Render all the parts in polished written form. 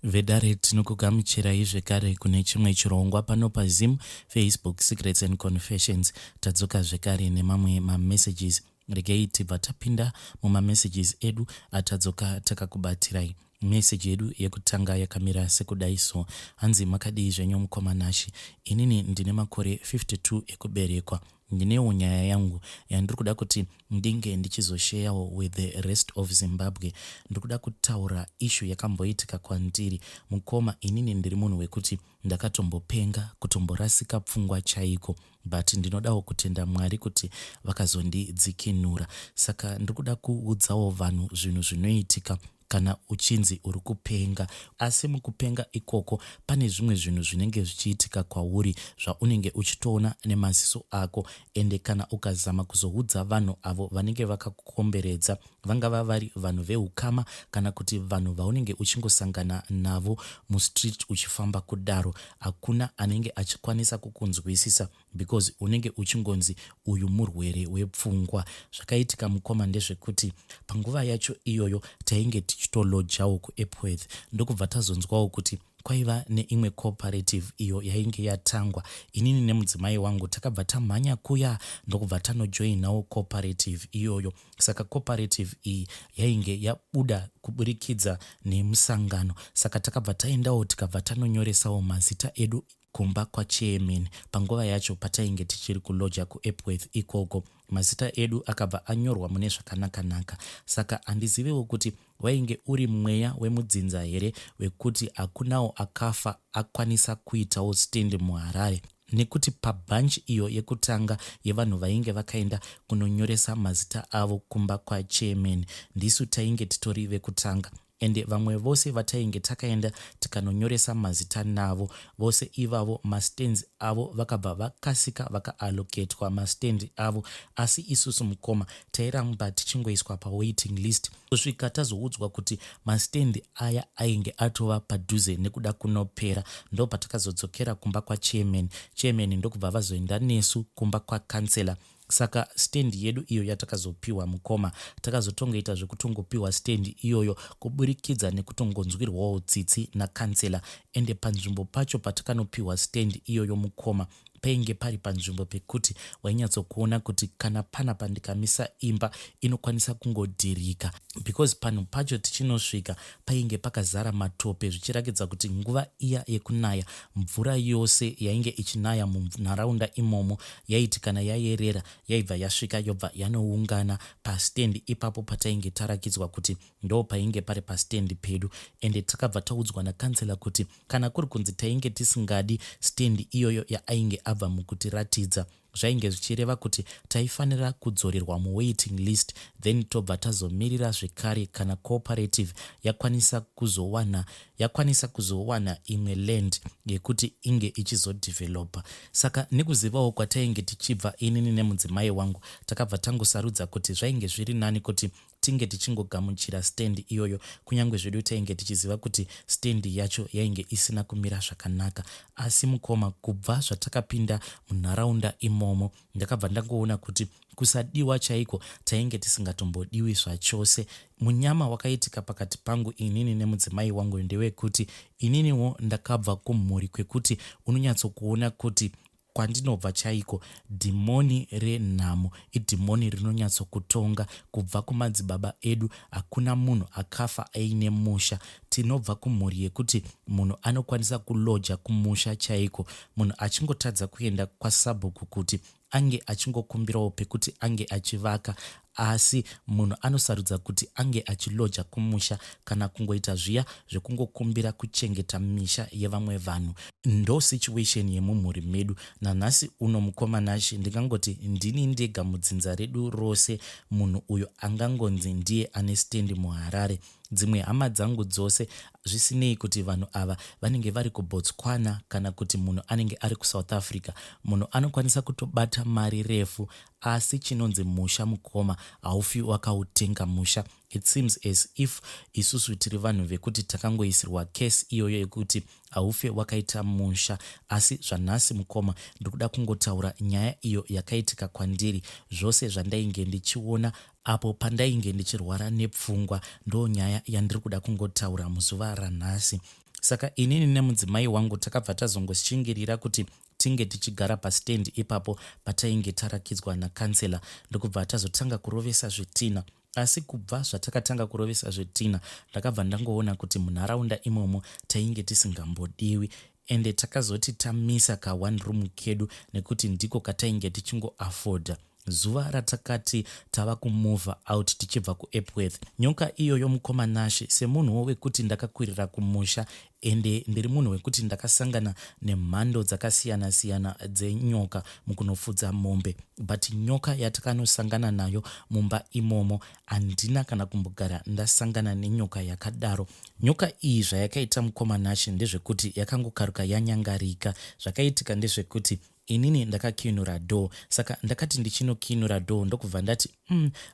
Vedare tinokugamuchirai zvekare kune chimwe chirongwa pano paZim Facebook Secrets and Confessions. Tadzoka zvekare nemamwe mamessages. Regei tibva tapinda mumamessages edu atadzoka takakubatirai. Message yedu yekutanga yakamira sekudai so. Hanzi makadii zvenyu mukoma Nashy. Inini ndine makore 52 ekuberekwa. Ndinewo nyaya yangu yandiri kuda kuti ndinge ndichizosheyawo with the rest of Zimbabwe. Ndiri kuda kutaura issue yakamboitika kwandiri. Mukoma inini ndiri munhu wekuti ndakatombopenga, kutomborasika pfungwa chaiko but ndinodawo kutenda Mwari kuti vakazondidzikinura. Saka ndiri kuda kuudzawo vanhu zvinhu zvinoitika kana uchinzi uri kupenga. Asi mukupenga ikoko pane zvimwe zvinhu zvinenge zvichiitika kwauri zvaunenge uchitoona nemaziso ako ende kana ukazama kuzoudza vanhu avo vanenge vakakukomberedza vangava vari vanhu veukama kana kuti vanhu vaunenge uchingosangana navo mustreet uchifamba kudaro hakuna anenge achikwanisa kukunzwisisa because unenge uchingonzi uyu murwere wepfungwa. Zvakaitika mukoma ndezvekuti panguva yacho iyoyo tainge tichitolojawo kuEpworth ndokubva tazonzwawo kuti kwaiva neimwe cooperative iyo yainge yatangwa. Inini nemudzimai wangu takabva tamhanya kuya ndokubva tanojoinawo cooperative iyoyo. Saka cooperative iyi yainge yabuda kuburikidza nemusangano saka takabva taendawo tikabva tanonyoresawo mazita edu kumba kwachairman panguva yacho patainge tichiri kulodger kuEpworth ikoko. Mazita edu akabva anyorwa mune zvakanaka-naka saka handizivewo kuti wainge uri mweya wemudzinza here wekuti hakunawo akafa akwanisa kuitawo stand muHarare nekuti pabunch iyo yekutanga yevanhu vainge vakaenda kunonyoresa mazita avo kumba kwachairman ndisu tainge titori vekutanga. Ende vamwe vose vatainge takaenda tikanonyoresa mazita navo vose ivavo mastands avo vakabva vakasika vakaallocatwa mastand avo asi isusu mukoma tairamba tichingoiswa pawaiting list kusvika tazoudzwa kuti mastand aya ainge atova padhuze nekuda kunopera ndopatakazodzokera kumba kwachairman chairman ndokubva vazoenda nesu kumba kwacouncillor Saka stand yedu iyo yatakazopiwa mukoma takazotongoita zvekutongopiwa stand iyoyo kuburikidza nekutongonzwirwawo tsitsi nacouncillor ende panzvimbo pacho patakanopiwa stand iyoyo mukoma painge pari panzvimbo pekuti wainyatsokuona kuti kana panapa ndikamisa imba inokwanisa kungodhirika because panhu pacho tichinosvika painge pakazara matope zvichirakidza kuti nguva iya yekunaya mvura yose yainge ichinaya munharaunda imomo yaiti kana yayerera yaibva yasvika yobva yanoungana pastand ipapo patainge tarakidzwa kuti ndo painge pari pastand pedu ende takabva taudzwa nakansela kuti kana kuri kunzi tainge tisingadi stand iyoyo yaainge abva mukutiratidza Zvainge zvichireva kuti taifanira kudzorerwa muwaiting list then tobva tazomirira zvekare kana cooperative yakwanisa kuzowana yakwanisa kuzowana imwe land yekuti inge ichizodeveloper. Saka nekuzivawo kwatainge tichibva inini nemudzimai wangu takabva tangosarudza kuti zvainge zviri nani kuti tinge tichingogamuchira stand iyoyo kunyange zvedu tainge tichiziva kuti stand yacho yainge isina kumira zvakanaka. Asi mukoma kubva zvatakapinda munharaunda imomo ndakabva ndangoona kuti kusadiwa chaiko tainge tisingatombodiwi zvachose. Munyama wakaitika pakati pangu inini nemudzimai wangu ndewekuti ininiwo ndakabva kumhuri kwekuti unonyatsokuona kuti Kwandinobva chaiko, dhimoni renhamo idhimoni rinonyatsokutonga. Kubva kumadzibaba edu hakuna munhu akafa aine musha. Tinobva kumhuri yekuti munhu anokwanisa kuloja kumusha chaiko, munhu achingotadza kuenda kwasabhuku kuti ange achingokumbirawo pekuti ange achivaka asi munhu anosarudza kuti ange achiloja kumusha kana kungoita zviya zvekungokumbira kuchengeta misha yevamwe vanhu. Ndo situation yemumhuri medu nanhasi uno mukoma Nashy ndingangoti ndini ndega mudzinza redu rose munhu uyo angangonzi ndiye ane stand muHarare. Dzimwe hama dzangu dzose zvisinei kuti vanhu ava vanenge vari kuBotswana kana kuti munhu anenge ari kuSouth Africa munhu anokwanisa kutobata mari refu asi chinonzi musha mukoma haufi wakautenga musha. It seems as if isusu tiri vanhu vekuti takangoisirwa curse iyoyo yekuti haufe wakaita musha asi zvanhasi mukoma ndikuda kungotaura nyaya iyo yakaitika kwandiri zvose zvandainge ndichiona Apo pandainge ndichirwara nepfungwa ndonyaya yandiri kuda kungotaura muzuva ranhasi. Saka inini nemudzimai wangu takabva tazongoshingirira kuti tinge tichigara pastand ipapo patainge tarakidzwa nacouncillor, ndokubva tazotanga kurovesa zvitina. Asi kubva zvatakatanga kurovesa zvitina, ndakabva ndangoona kuti munharaunda imomo tainge tisingambodiwi. Ende takazoti tamisa ka one room kedu nekuti ndiko katainge tichingoafforda. Zuva ratakati tava kumover out tichibva kuEpworth, nyoka iyoyo mukoma Nashe, semunhuwo wekuti ndakakwirira kumusha ende ndiri munhu wekuti ndakasangana nemhando dzakasiyana siyana dzenyoka mukunofudza mombe, but nyoka yatakanosangana nayo mumba imomo handina kana kumbogara ndasangana nenyoka yakadaro. Nyoka iyi zvayakaita mukoma Nashe ndezvekuti yakangokaruka yanyangarika. Zvakaitika ndezvekuti inini ndakakinura door, saka ndakati ndichinokinura door ndokubva ndati,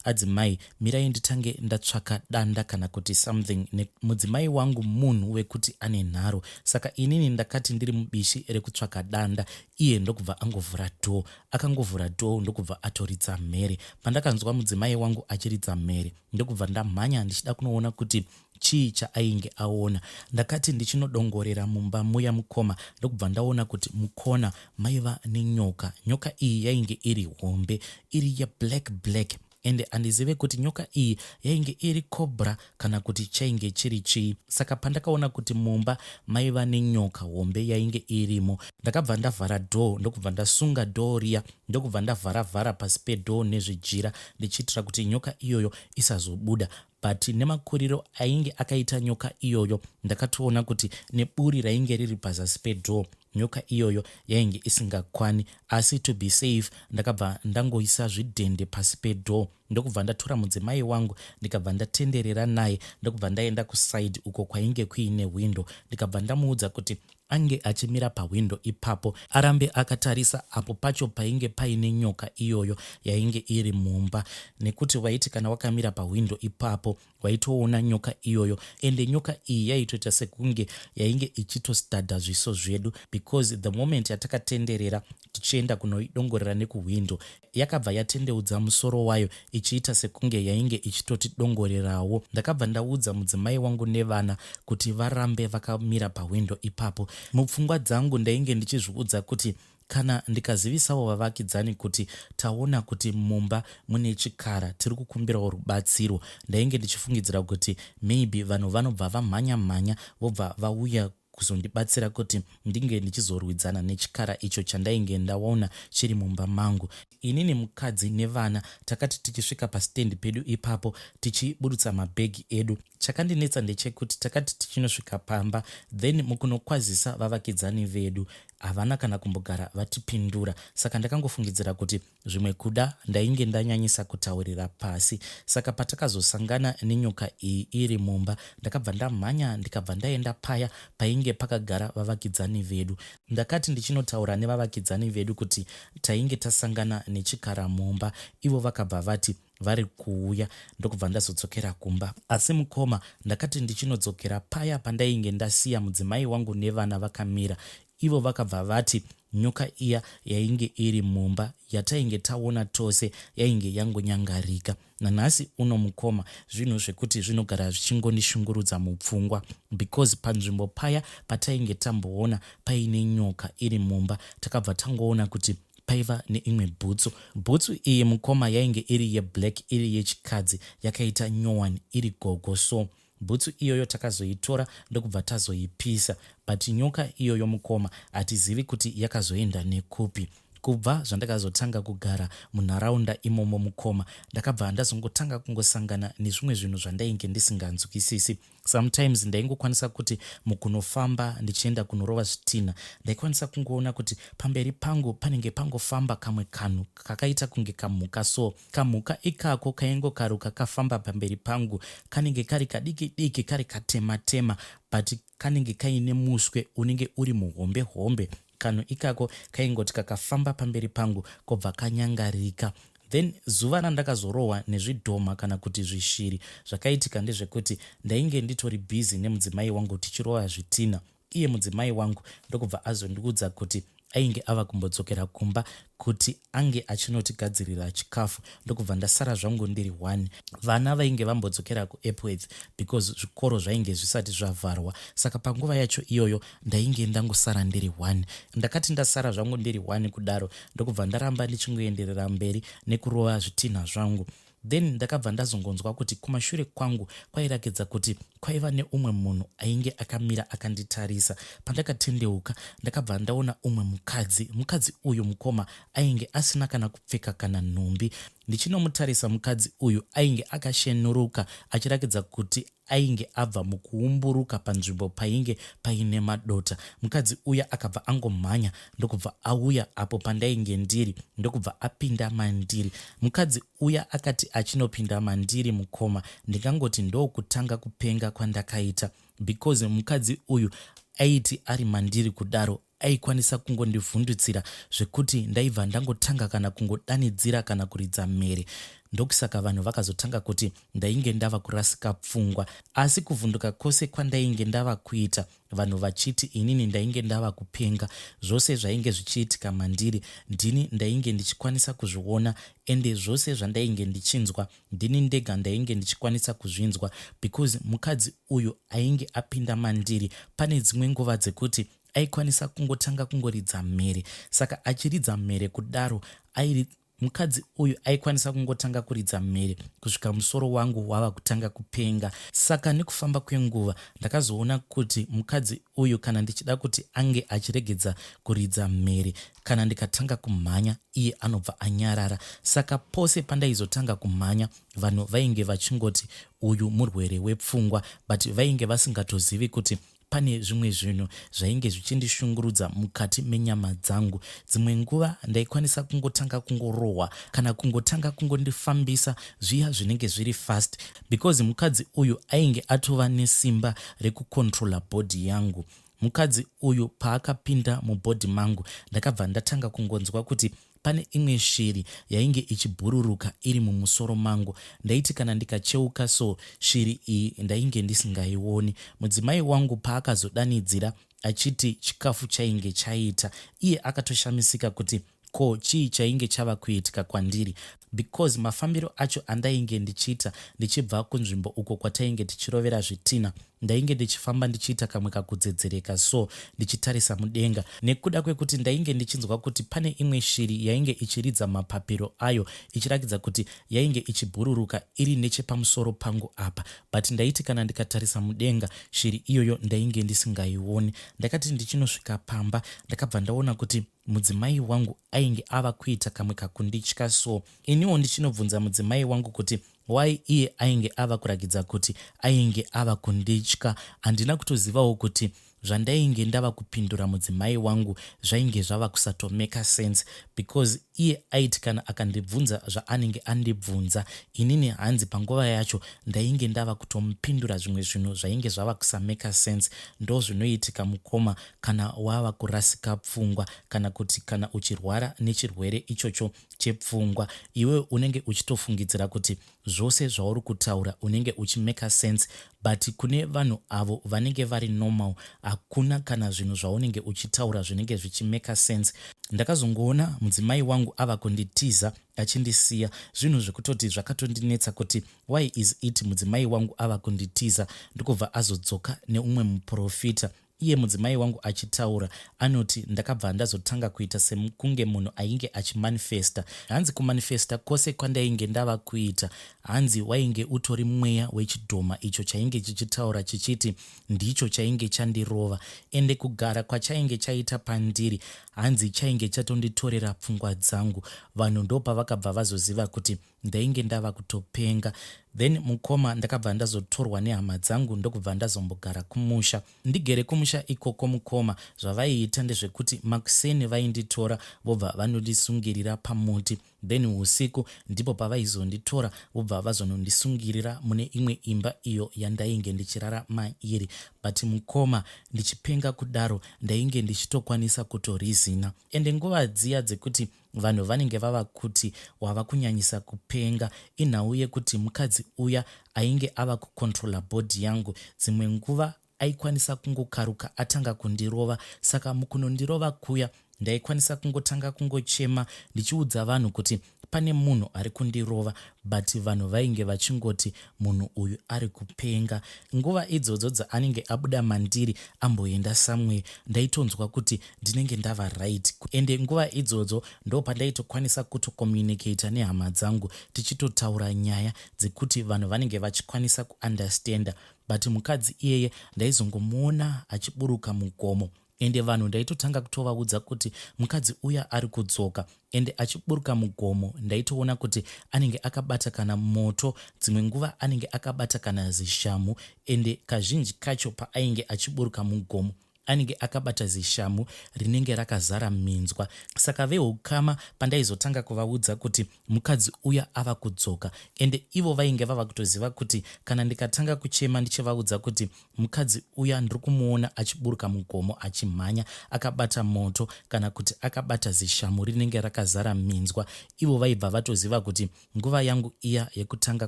adzimai, mirai nditange ndatsvaka danda kana kuti something." Mudzimai wangu munhu wekuti ane nharo, saka inini ndakati ndiri mubishi rekutsvaka danda, iye ndokubva angovhura door. Akangovhura door ndokubva atoridza mhere. Pandakanzwa mudzimai wangu achiridza mhere, ndokubva ndamhanya ndichida kunoona kuti chii chaainge aona. Ndakati ndichinodongorera mumba muya mukoma, ndokubva ndaona kuti mukona maiva nenyoka. Nyoka iyi yainge iri hombe, iri yeblack black, ende handizive kuti nyoka iyi yainge iri cobra kana kuti chainge chiri chii. Saka pandakaona kuti mumba maiva nenyoka hombe yainge irimo, ndakabva ndavhara door, ndokubva ndasunga door riya, ndokubva ndavhara vhara pasi pedoor nezvijira ndichiitira kuti nyoka iyoyo isazobuda. But nemakuriro ainge akaita nyoka iyoyo, ndakatoona kuti neburi rainge riri pazasi pedoor, nyoka iyoyo yainge isingakwani. Asi to be safe, ndakabva ndangoisa zvidhende pasi pedoor, ndokubva ndatora mudzimai wangu, ndikabva ndatenderera naye, ndokubva ndaenda kuside uko kwainge kuine hwindo, ndikabva ndamuudza kuti ange achimira pahwindo ipapo, arambe akatarisa apo pacho painge paine nyoka iyoyo yainge iri mumba, nekuti waiti kana wakamira pahwindo ipapo waitoona nyoka iyoyo. Ende nyoka iyi yaitoita sekunge yainge ichitostadha zviso zvedu, because the moment yatakatenderera tichienda kunoidongorera nekuhwindo, yakabva yatendeudza musoro wayo ichiita sekunge yainge ichitotidongorerawo. Ndakabva ndaudza mudzimai wangu nevana kuti varambe vakamira pahwindo ipapo. Mupfungwa dzangu ndainge ndichizviudza kuti kana ndikazivisawo vavakidzani kuti taona kuti mumba mune chikara, tiri kukumbirawo rubatsiro, ndainge ndichifungidzira kuti maybe vanhu vanobva vamhanya mhanya vobva vauya kuzondibatsira kuti ndinge ndichizorwidzana nechikara icho chandainge ndaona chiri mumba mangu. Inini, mukadzi nevana takati tichisvika pastendi pedu ipapo tichiburutsa mabhegi edu, chakandinetsa ndechekuti takati tichinosvika pamba, then mukunokwazisa vavakidzani vedu, havana kana kumbogara vatipindura. Saka ndakangofungidzira kuti zvimwe kuda ndainge ndanyanyisa kutaurira pasi. Saka patakazosangana nenyoka iyi iri mumba, ndakabva ndamhanya, ndikabva ndaenda paya painge pakagara vavakidzani vedu. Ndakati ndichinotaura nevavakidzani vedu kuti tainge tasangana nechikara mumba, ivo vakabva vati vari kuuya, ndokubva ndazodzokera kumba. Asi mukoma, ndakati ndichinodzokera paya pandainge ndasiya mudzimai wangu nevana vakamira, ivo vakabva vati nyoka iya yainge iri mumba yatainge taona tose yainge yangonyangarika. Nanhasi uno mukoma, zvinhu zvekuti zvinogara zvichingondishungurudza mupfungwa, because panzvimbo paya patainge tamboona paine nyoka iri mumba, takabva tangoona kuti paiva neimwe bhutsu. Bhutsu iyi mukoma yainge iri yeblack, iri yechikadzi, yakaita nyowani, iri gogo. So bhutsu iyoyo takazoitora ndokubva tazoipisa, but nyoka iyoyo mukoma hatizivi kuti yakazoenda nekupi. Kubva zvandakazotanga kugara munharaunda imomo mukoma, ndakabva ndazongotanga kungosangana nezvimwe zvinhu zvandainge ndisinganzwisisi. Sometimes ndaingokwanisa kuti mukunofamba ndichienda kunorova zvitinha, ndaikwanisa kungoona kuti pamberi pangu panenge pangofamba kamwe kanhu kakaita kunge kamhuka. So kamhuka ikako kaingokaruka kafamba pamberi pangu, kanenge kari kadiki diki, kari katema tema, but kanenge kaine muswe unenge uri muhombe hombe. Kanhu ikako kaingoti kakafamba pamberi pangu kobva kanyangarika. Then zuva randakazorohwa nezvidhoma kana kuti zvishiri, zvakaitika ndezvekuti ndainge nditori busy nemudzimai wangu tichirova zvitina, iye mudzimai wangu ndokubva azondiudza kuti Ainge ava kumbodzokera kumba kuti ange achinotigadzirira chikafu, ndokubva ndasara zvangu ndiri one. Vana vainge vambodzokera kuEpworth because zvikoro zvainge zvisati zvavharwa, saka panguva yacho iyoyo ndainge ndangosara ndiri one. Ndakati ndasara zvangu ndiri one kudaro, ndokubva ndaramba ndichingoenderera mberi nekurova zvitinha zvangu. Then ndakabva ndazongonzwa kuti kumashure kwangu kwairakidza kuti kwaiva neumwe munhu ainge akamira akanditarisa. Pandakatendeuka ndakabva ndaona umwe mukadzi. Mukadzi uyu mukoma ainge asina kana kupfeka kana nhumbi. Ndichinomutarisa mukadzi uyu ainge akashenuruka achirakidza kuti Ainge abva mukuumburuka panzvimbo painge paine madota. Mukadzi uya akabva angomhanya ndokubva auya apo pandainge ndiri ndokubva apinda mandiri. Mukadzi uya akati achinopinda mandiri mukoma ndingangoti ndokutanga kupenga kwandakaita because mukadzi uyu aiti ari mandiri kudaro Aikwanisa kungondivhundutsira zvekuti ndaibva ndangotanga kana kungodanidzira kana kuridza mhere. Ndokusaka vanhu vakazotanga kuti ndainge ndava kurasika pfungwa. Asi kuvhunduka kwose kwandainge ndava kuita vanhu vachiti inini ndainge ndava kupenga, zvose zvainge zvichiitika mandiri ndini ndainge ndichikwanisa kuzviona ende zvose zvandainge ndichinzwa ndini ndega ndainge ndichikwanisa kuzvinzwa because mukadzi uyu ainge apinda mandiri pane dzimwe nguva dzekuti Aikwanisa kungotanga kungoridza mhere. Saka achiridza mhere kudaro, airi, mukadzi uyu aikwanisa kungotanga kuridza mhere kusvika musoro wangu wava kutanga kupenga. Saka nekufamba kwenguva, ndakazoona kuti mukadzi uyu kana ndichida kuti ange achiregedza kuridza mhere, kana ndikatanga kumhanya, iye anobva anyarara. Saka pose pandaizotanga kumhanya, vanhu vainge vachingoti uyu murwere wepfungwa, but vainge vasingatozivi kuti Pane zvimwe zvinhu zvainge zvichindishungurudza mukati menyama dzangu. Dzimwe nguva ndaikwanisa kungotanga kungorohwa kana kungotanga kungondifambisa zviya zvinenge zviri fast because mukadzi uyu ainge atova nesimba rekucontroller body yangu. Mukadzi uyu paakapinda mubody mangu ndakabva ndatanga kungonzwa kuti Pane imwe shiri yainge ichibhururuka iri mumusoro mangu. Ndaiti kana ndikacheuka so, shiri iyi ndainge ndisingaioni. Mudzimai wangu paakazodanidzira achiti chikafu chainge chaita, iye akatoshamisika kuti ko chii chainge chava kuitika kwandiri because mafambiro acho andainge ndichiita ndichibva kunzvimbo uko kwatainge tichirovera zvitinha Ndainge ndichifamba ndichiita kamwe kakudzedzereka so ndichitarisa mudenga nekuda kwekuti ndainge ndichinzwa kuti pane imwe shiri yainge ichiridza mapapiro ayo ichirakidza kuti yainge ichibhururuka iri nechepamusoro pangu apa but ndaiti kana ndikatarisa mudenga shiri iyoyo ndainge ndisingaioni. Ndakati ndichinosvika pamba ndakabva ndaona kuti mudzimai wangu ainge ava kuita kamwe kakunditya so. Iniwo ndichinobvunza mudzimai wangu kuti Why iye ainge ava kurakidza kuti ainge ava kunditya. Handina kutozivawo kuti zvandainge ndava kupindura mudzimai wangu zvainge zvava kusatomeka sense because iye aiti kana akandibvunza zvaanenge andibvunza inini hanzi panguva yacho ndainge ndava kutomupindura zvimwe zvinhu zvainge zvava kusameka sense. Ndozvinoitika mukoma kana wava kurasika pfungwa kana kuti kana uchirwara nechirwere ichocho chepfungwa iwewe unenge uchitofungidzira kuti zvose zvauri kutaura unenge uchimaker sense but kune vanhu avo vanenge vari normal hakuna kana zvinhu zvaunenge uchitaura zvinenge zvichimaker sense. Ndakazongoona mudzimai wangu ava kunditiza achindisiya zvinhu zvekutoti zvakatondinetsa kuti why is it mudzimai wangu ava kunditiza ndokubva azodzoka neumwe muporofita Iye mudzimai wangu achitaura anoti ndakabva ndazotanga kuita sekunge munhu ainge achimanifesta. Hanzi kumanifesta kwose kwandainge ndava kuita hanzi wainge utori mweya wechidhoma icho chainge chichitaura chichiti ndicho chainge chandirova ende kugara kwachainge chaita pandiri hanzi chainge chatonditorera pfungwa dzangu. Vanhu ndopavakabva vazoziva kuti Ndainge ndava kutopenga then mukoma ndakabva ndazotorwa nehama dzangu ndokubva ndazombogara kumusha. Ndigere kumusha ikoko mukoma zvavaiita ndezvekuti makuseni vainditora vobva vanondisungirira pamuti then husiku ndipo pavaizonditora vobva vazonondisungirira mune imwe imba iyo yandainge ndichirara mairi but mukoma ndichipenga kudaro ndainge ndichitokwanisa kutorizina ende nguva dziya dzekuti Vanhu vanenge vava kuti wava kunyanyisa kupenga. Inhau yekuti mukadzi uya ainge ava kucontroller body yangu. Dzimwe nguva aikwanisa kungokaruka atanga kundirova saka mukunondirova kuya Ndaikwanisa kungotanga kungochema ndichiudza vanhu kuti pane munhu ari kundirova but vanhu vainge vachingoti munhu uyu ari kupenga. Nguva idzodzo dzaanenge abuda mandiri amboenda somewhere ndaitonzwa kuti ndinenge ndava right ende nguva idzodzo ndopandaitokwanisa kutocommunicator nehama dzangu tichitotaura nyaya dzekuti vanhu vanenge vachikwanisa kuunderstanda but mukadzi iyeye ndaizongomuona achiburuka mugomo ende vanhu ndaitotanga kutovaudza kuti mukadzi uya ari kudzoka ende achiburuka mugomo ndaitoona kuti anenge akabata kana moto dzimwe nguva anenge akabata kana zishamhu ende kazhinji kacho paainge achiburuka mugomo anenge akabata zishamhu rinenge rakazara minzwa saka veukama pandaizotanga kuvaudza kuti mukadzi uya ava kudzoka ende ivo vainge vava kutoziva kuti kana ndikatanga kuchema ndichivaudza kuti Mukadzi uya ndiri kumuona achiburuka mugomo achimhanya akabata moto kana kuti akabata zishamu rinenge rakazara minzwa. Ivo vaibva vatoziva kuti nguva yangu iya yekutanga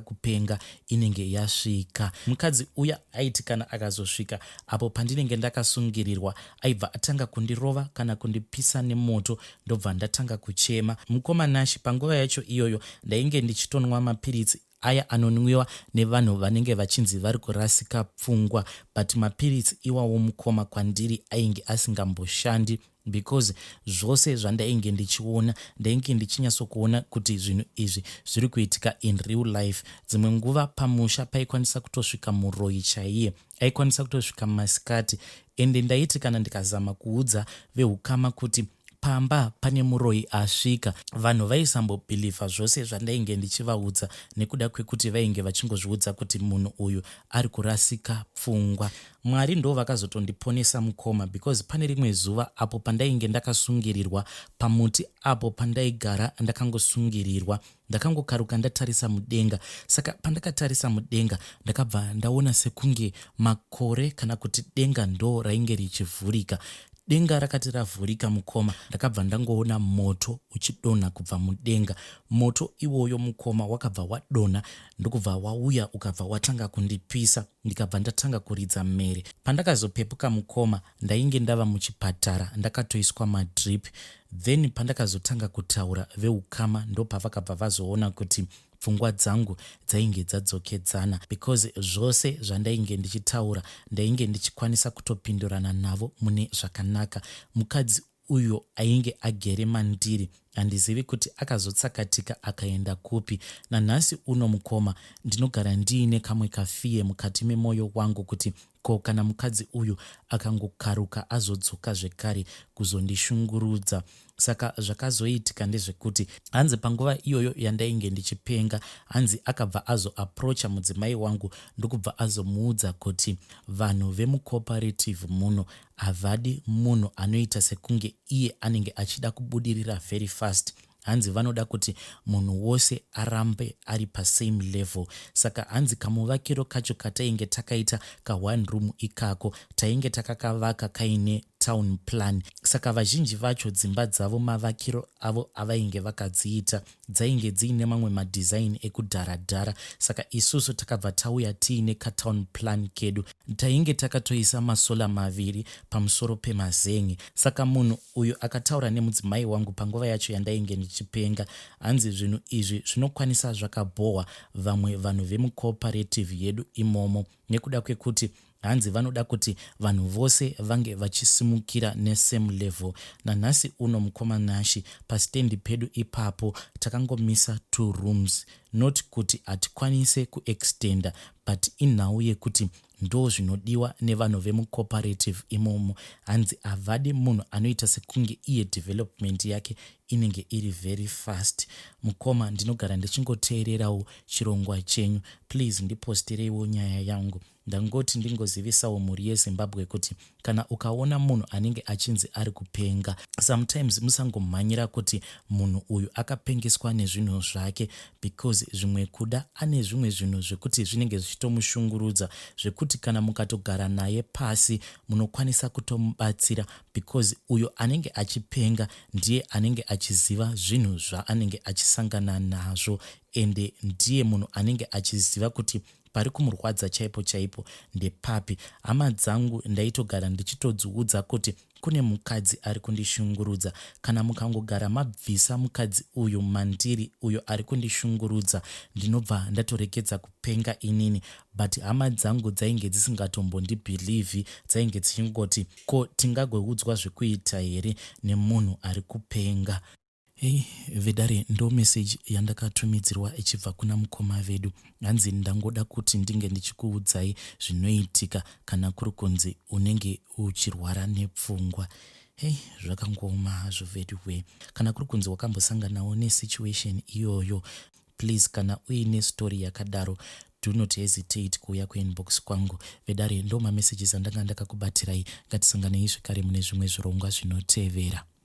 kupenga inenge yasvika. Mukadzi uya aiti kana akazosvika apo pandinenge ndakasungirirwa aibva atanga kundirova kana kundipisa nemoto ndobva ndatanga kuchema. Mukoma Nashy panguva yacho iyoyo ndainge ndichitonwa mapiritsi Aya anonwiwa nevanhu vanenge vachinzi vari kurasika pfungwa but mapiritsi iwawo mukoma kwandiri ainge asingamboshandi because zvose zvandainge ndichiona ndainge ndichinyatsokuona kuti zvinhu izvi zviri kuitika in real life. Dzimwe nguva pamusha paikwanisa kutosvika muroyi chaiye aikwanisa kutosvika masikati ende ndaiti kana ndikazama kuudza vehukama kuti Pamba pane muroyi asvika. Vanhu vaisambobhilivha zvose zvandainge ndichivaudza nekuda kwekuti vainge vachingozviudza kuti munhu uyu ari kurasika pfungwa. Mwari ndo vakazotondiponesa mukoma because pane rimwe zuva apo pandainge ndakasungirirwa pamuti apo pandaigara ndakangosungirirwa ndakangokaruka ndatarisa mudenga saka pandakatarisa mudenga ndakabva ndaona sekunge makore kana kuti denga ndo rainge richivhurika denga rakati ravhurika mukoma ndakabva ndangoona moto uchidonha kubva mudenga moto iwoyo mukoma wakabva wadonha ndokubva wauya ukabva watanga kundipisa ndikabva ndatanga kuridza mhere pandakazopepuka mukoma Ndainge ndava muchipatara ndakatoiswa madrip then pandakazotanga kutaura veukama ndopavakabva vazoona kuti pfungwa dzangu dzainge dzadzokedzana because zvose zvandainge ndichitaura ndainge ndichikwanisa kutopindurana navo mune zvakanaka. Mukadzi uyo ainge agere mandiri handizivi kuti akazotsakatika akaenda kupi. Nanhasi uno mukoma ndinogara ndiine kamwe kafear mukati memoyo wangu kuti Ko kana mukadzi uyu akangokaruka azodzoka zvekare kuzondishungurudza? Saka zvakazoitika ndezvekuti hanzi panguva iyoyo yandainge ndichipenga hanzi akabva azoapproacha mudzimai wangu ndokubva azomuudza kuti vanhu vemucooperative muno havadi munhu anoita sekunge iye anenge achida kubudirira very fast. Hanzi vanoda kuti munhu wose arambe ari pasame level saka hanzi kamuvakiro kacho katainge takaita kaone room ikako tainge takakavaka kaine town plan saka vazhinji vacho dzimba dzavo mavakiro avo avainge vakadziita dzainge dziine mamwe madesign ekudhara-dhara saka isusu takabva tauya tiine katown plan kedu tainge takatoisa masolar maviri pamusoro pemazen'e saka munhu Uyu akataura nemudzimai wangu panguva yacho yandainge ndichipenga. Hanzi zvinhu izvi zvinokwanisa zvakabhohwa vamwe vanhu vemucooperative yedu imomo nekuda kwekuti hanzi vanoda kuti vanhu vose vange vachisimukira nesame level. Nanhasi uno mukoma Nashy pastand pedu ipapo takangomisa two rooms not kuti hatikwanise kuextender but inhau yekuti Ndozvinodiwa nevanhu vemucooperative imomo hanzi havadi munhu anoita sekunge iye development yake inenge iri very fast. Mukoma ndinogara ndichingoteererawo chirongwa chenyu please ndipostereiwo nyaya yangu. Ndangoti ndingozivisawo mhuri yeZimbabwe kuti kana ukaona munhu anenge achinzi ari kupenga sometimes musangomhanyira kuti munhu uyu akapengeswa nezvinhu zvake because zvimwe kuda ane zvimwe zvinhu zvekuti zvinenge zvichitomushungurudza zvekuti kana mukatogara naye pasi munokwanisa kutomubatsira because uyo anenge achipenga ndiye anenge achiziva zvinhu zvaanenge achisangana nazvo ende ndiye munhu anenge achiziva kuti. Pari kumurwadza chaipo chaipo ndepapi? Hama dzangu ndaitogara ndichitodziudza kuti kune mukadzi ari kundishungurudza. Kana mukangogara mabvisa mukadzi uyu mandiri uyo ari kundishungurudza, ndinobva ndatoregedza kupenga inini. But hama dzangu dzainge dzisingatombondibhilivhi, dzainge dzichingoti ko tingagoudzwa zvekuita here nemunhu ari kupenga? Hey vedare, ndo message yandakatumidzirwa ichibva kuna mukoma vedu. Hanzi ndangoda kuti ndinge ndichikuudzai zvinoitika kana kuri kunzi unenge uchirwara nepfungwa. Hey, zvakangooma hazvo veduwe. Kana kuri kunzi wakambosanganawo nesituation iyoyo, please kana uine story yakadaro, do not hesitate kuuya kuinbox kwangu. Vedare, ndo mamessages andanga ndakakubatirai. Ngatisanganei zvekare mune zvimwe zvirongwa zvinotevera.